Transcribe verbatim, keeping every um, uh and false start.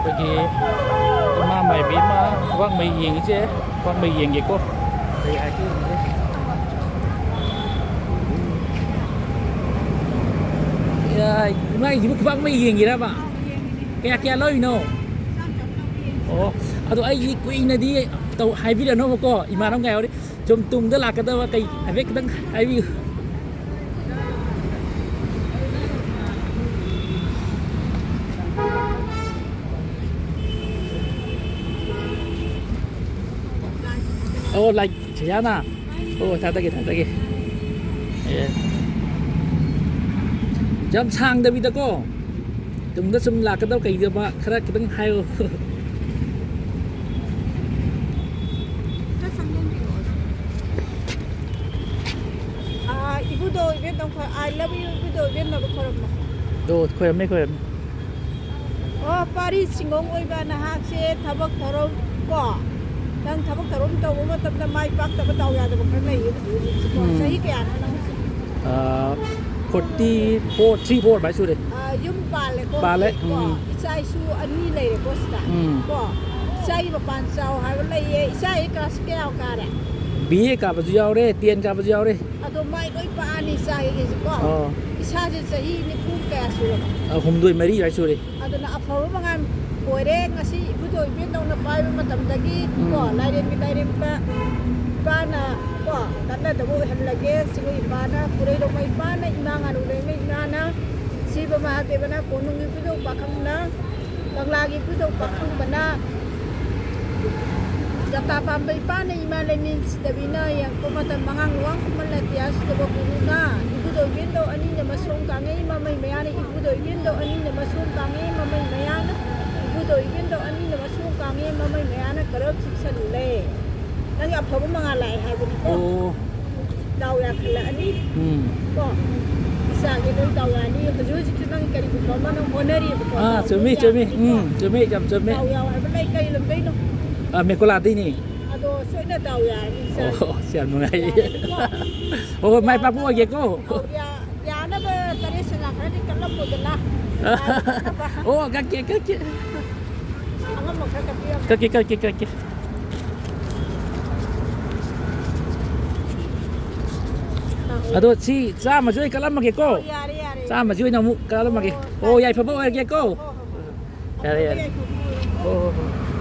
ꯑꯩꯈꯣꯏꯒꯤ ꯏꯃꯥ ꯃꯥꯏꯕꯤ ꯑꯃ ꯈꯨꯕꯥꯛ ꯃꯩ ꯌꯦꯡꯉꯤꯁꯦ, ꯈꯨꯕꯥꯛ ꯃꯩ ꯌꯦꯡꯒꯦꯀꯣ꯫ ꯀꯩ ꯍꯥꯏꯒꯦ ꯌꯦꯡꯒꯦ꯫ ꯑꯦ, ꯏꯃꯥꯒꯤꯁꯤꯕꯨ ꯈꯨꯕꯥꯛ ꯃꯩ ꯌꯦꯡꯉꯤꯔꯕ? ꯀꯌꯥ ꯀꯌꯥ ꯂꯧꯔꯤꯅꯣ? ꯑꯣ, ꯑꯗꯣ ꯑꯩꯒꯤ ꯀꯨꯏꯅꯗꯤ ꯇꯧ-, ꯍꯥꯏꯕꯤꯔꯅꯣꯕꯀꯣ, ꯏꯃꯥꯟꯅꯕ ꯉꯥꯏꯍꯧꯔꯤ꯫ ꯁꯨꯝ ꯇꯨꯡꯗ ꯂꯥꯛꯀꯗꯕ ꯀꯩ ꯍꯥꯏꯐꯦꯠ ꯈꯤꯇꯪ ꯍꯥꯏꯕꯤꯌꯨ꯫ ꯑꯣ, ꯂꯥꯏꯛ ꯁꯤꯌꯥꯅ꯫ ꯑꯣ, ꯊꯥꯗꯒꯦ, ꯊꯥꯗꯒꯦ꯫ ꯑꯦ꯫ ꯌꯥꯝ ꯁꯥꯡꯗꯕꯤꯗꯀꯣ, ꯇꯨꯡꯗ ꯁꯨꯝ ꯂꯥꯛꯀꯗꯕ ꯀꯩꯗꯧꯕ ꯈꯔ ꯈꯤꯇꯪ ꯍꯥꯏꯌꯣ꯫ ꯑꯥ, ꯏꯕꯨꯙꯧ ꯏꯕꯦꯟꯗꯧ ꯈꯣꯏ, I love you, ꯏꯕꯨꯙꯧ ꯏꯕꯦꯟꯗꯧ ꯈꯣꯏꯔꯝꯃꯣ꯫ ꯑꯣ, ꯈꯣꯏꯔꯝꯃꯦ, ꯈꯣꯏꯔꯝꯃꯦ꯫ ꯑꯣ, ꯄꯥꯔꯤ ꯆꯤꯡꯒꯣꯡ ꯑꯣꯏꯕ ꯅꯍꯥꯛꯁꯦ ꯊꯕꯛ ꯊꯧꯔꯝ ꯀꯣ, ꯅꯪ ꯊꯕꯛ ꯊꯧꯔꯝ ꯇꯧꯕ ꯃꯇꯝꯗ ꯃꯥꯏ ꯄꯥꯛꯇꯕ ꯗꯥꯎ ꯌꯥꯗꯕ ꯈꯔ ꯂꯩꯌꯦ ꯍꯧꯖꯤꯛ ꯍꯧꯖꯤꯛꯁꯦꯀꯣ꯫ ꯎꯝ꯫ ꯆꯍꯤ ꯀꯌꯥꯅꯣ ꯅꯪ ꯍꯧꯖꯤꯛ? ꯑꯥ, forty four, three four ꯚꯥꯏ ꯁꯨꯔꯦ꯫ ꯑꯥ, ꯌꯨꯝ ꯄꯥꯜꯂꯦꯀꯣ ꯄꯥꯜꯂꯦ, ꯍꯧꯖꯤꯛ ꯀꯣ꯫ ꯎꯝ꯫ ꯏꯆꯥ ꯏꯁꯨ ꯑꯅꯤ ꯂꯩꯔꯦꯀꯣ ꯁꯤꯗ ꯎꯝ꯫ ꯀꯣ꯫ ꯏꯆꯥꯒꯤ ꯃꯄꯥꯟ ꯆꯥꯎ ꯍꯥꯏꯕ ꯂꯩꯌꯦ꯫ ꯏꯆꯥꯒꯤ ꯀ꯭ꯂꯥꯁ ꯀꯌꯥ ꯀꯥꯔꯦ? B A ꯀꯥꯕꯁꯨ ꯌꯥꯎꯔꯦ, ten ꯀꯥꯕꯁꯨ ꯌꯥꯎꯔꯦ꯫ ꯑꯗꯣ ꯃꯥꯏ ꯂꯣꯏ ꯄꯥꯛꯑꯅꯤ ꯏꯆꯥꯒꯤꯁꯤꯀꯣ꯫ ꯑꯣ꯫ ꯏꯁꯥꯁꯦ ꯆꯍꯤ ꯅꯤꯐꯨ ꯀꯌꯥ ꯁꯨꯔꯕ? ꯑ, ꯍꯨꯝꯗꯣꯏ ꯃꯔꯤ ꯍꯥꯏ ꯁꯨꯔꯦ꯫ ꯑꯗꯨꯅ ꯑꯐꯕ ꯃꯉꯥꯜ ꯑꯣꯏꯔꯦ꯫ ꯉꯁꯤ ꯏꯕꯨꯙꯧ ꯏꯕꯦꯟꯗꯧꯅ ꯄꯥꯏꯕ ꯃꯇꯝꯗꯒꯤ ꯎꯝ꯫ ꯀꯣ, ꯂꯥꯏꯔꯦꯝꯕꯤ ꯂꯥꯏꯔꯦꯝꯕ ꯏꯄꯥꯅ ꯀꯣ, ꯀꯠꯅꯗꯕ ꯑꯣꯏꯍꯜꯂꯒꯦ꯫ ꯁꯤꯕꯨ ꯏꯄꯥꯅ, ꯄꯨꯔꯩꯔꯣꯝꯕ ꯏꯄꯥꯅ, ꯏꯃꯥ ꯉꯥꯔꯨ ꯂꯩꯃ ꯏꯃꯥꯅ, ꯁꯤꯕ ꯃꯍꯥꯗꯦꯕꯅ, ꯀꯣꯅꯨꯡꯒꯤ ꯏꯕꯨꯙꯧ ꯄꯥꯈꯪꯅ, ꯀꯪꯂꯥꯒꯤ ꯏꯕꯨꯙꯧ ꯄꯥꯈꯪꯕꯅ, ꯖꯇꯥ ꯄꯥꯝꯕ ꯏꯄꯥꯅ, ꯏꯃꯥ ꯂꯩꯃꯦꯟ ꯁꯤꯗꯕꯤꯅ ꯌꯦꯡꯉꯛꯄ ꯃꯇꯝ, ꯃꯉꯥꯡ ꯂꯨꯋꯥꯡ ꯈꯨꯃꯟ ꯑꯇꯤꯌꯥ ꯁꯤꯗꯕ ꯒꯨꯔꯨꯅ, ꯏꯕꯨꯙꯧ ꯏꯕꯦꯟꯗꯧ ꯑꯅꯤꯅ ꯃꯁꯣꯡ ꯀꯥꯡꯉꯩ ꯃꯃꯩ ꯃꯌꯥꯅ, ꯏꯕꯨꯙꯧ ꯏꯕꯦꯟꯗꯧ ꯑꯅꯤꯅ ꯃꯁꯣꯡ ꯀꯥꯡꯉꯩ ꯃꯃꯩ ꯃꯌꯥꯅ, ꯏꯕꯨꯙꯧ ꯏꯕꯦꯟꯗꯧ ꯑꯅꯤꯅ ꯃꯁꯣꯡ ꯀꯥꯡꯉꯩ ꯃꯃꯩ ꯃꯌꯥꯅ ꯀꯔꯞ ꯆꯤꯛꯁꯜꯂꯦ꯫ ꯅꯪꯒꯤ ꯑꯐꯕ ꯃꯉꯥꯜ ꯂꯥꯛꯑꯦ ꯍꯥꯏꯕꯅꯤꯀꯣ꯫ ꯑꯣ꯫ ꯗꯥꯎ ꯌꯥꯈꯠꯂꯛꯑꯅꯤ꯫ ꯎꯝ꯫ ꯀꯣ? ꯏꯆꯥꯒꯤ ꯂꯣꯏ ꯗꯥꯎ ꯌꯥꯅꯤ꯫ ꯍꯧꯖꯤꯛ ꯍꯧꯖꯤꯛꯁꯨ ꯅꯪ ꯀꯔꯤꯒꯨꯝꯕ ꯑꯃ ꯅꯪ ꯍꯣꯠꯅꯔꯤꯕꯀꯣ꯫ ꯑꯥ, ꯗꯥꯎ ꯆꯨꯝꯃꯤ, ꯂꯣꯏ ꯆꯨꯝꯃꯤ꯫ ꯌꯥꯔꯅꯤꯀꯣ? ꯎꯝ, ꯆꯨꯝꯃꯤ, ꯌꯥꯝ ꯆꯨꯝꯃꯤ꯫ ꯗꯥꯎ ꯌꯥꯎ ꯍꯥꯏꯕ ꯂꯩ, ꯀꯔꯤ ꯂꯝꯗꯩꯅꯣ? ꯑꯥ, ꯃꯦꯀꯣꯂꯥꯗꯩꯅꯤ꯫ ꯑꯗꯣ ꯁꯣꯏꯅ ꯗꯥꯎ ꯌꯥꯔꯅꯤ, ꯏꯆꯥ꯫ ꯑꯣ, ꯌꯥꯝ ꯅꯨꯡꯉꯥꯏ꯫ ꯌꯥꯔꯅꯤꯀꯣ? ꯍꯣꯏ, ꯍꯣꯏ, ꯃꯥꯏ ꯄꯥꯛꯄ ꯑꯣꯏꯒꯦꯀꯣ꯫ ꯗꯥꯎ ꯌꯥ-, ꯌꯥꯅꯕ ꯇꯔꯦꯠ ꯁꯦꯒꯥ ꯈꯔꯗꯤ ꯀꯜꯂꯝꯃꯣꯗꯅ꯫ ꯑꯣ, ꯀꯛꯀꯦ, ꯀꯛꯀꯦ꯫ ꯀꯛꯀꯦ, ꯀꯛꯀꯦ, ꯀꯛꯀꯦ꯫ ꯑꯗꯣ ꯁꯤ ꯆꯥꯝꯃꯁꯨ ꯑꯩ ꯀꯛꯂꯝꯃꯒꯦꯀꯣ꯫ ꯌꯥꯔꯦ, ꯌꯥꯔꯦ꯫ ꯆꯥꯝꯃꯁꯤ ꯑꯣꯏꯅ ꯑꯃꯨꯛ ꯀꯛꯂꯝꯃꯒꯦ꯫ ꯑꯣ, ꯑꯣ, ꯌꯥꯏꯐꯕ ꯑꯣꯏꯔꯒꯦꯀꯣ꯫ ꯍꯣ, ꯍꯣ, ꯍꯣ꯫ ꯌꯥꯔꯦ, ꯌꯥꯔꯦ꯫ ꯌꯥꯏꯐꯕ ꯑꯣꯏꯔꯣ꯫ ꯍꯣ, ꯍꯣ, ꯍꯣ꯫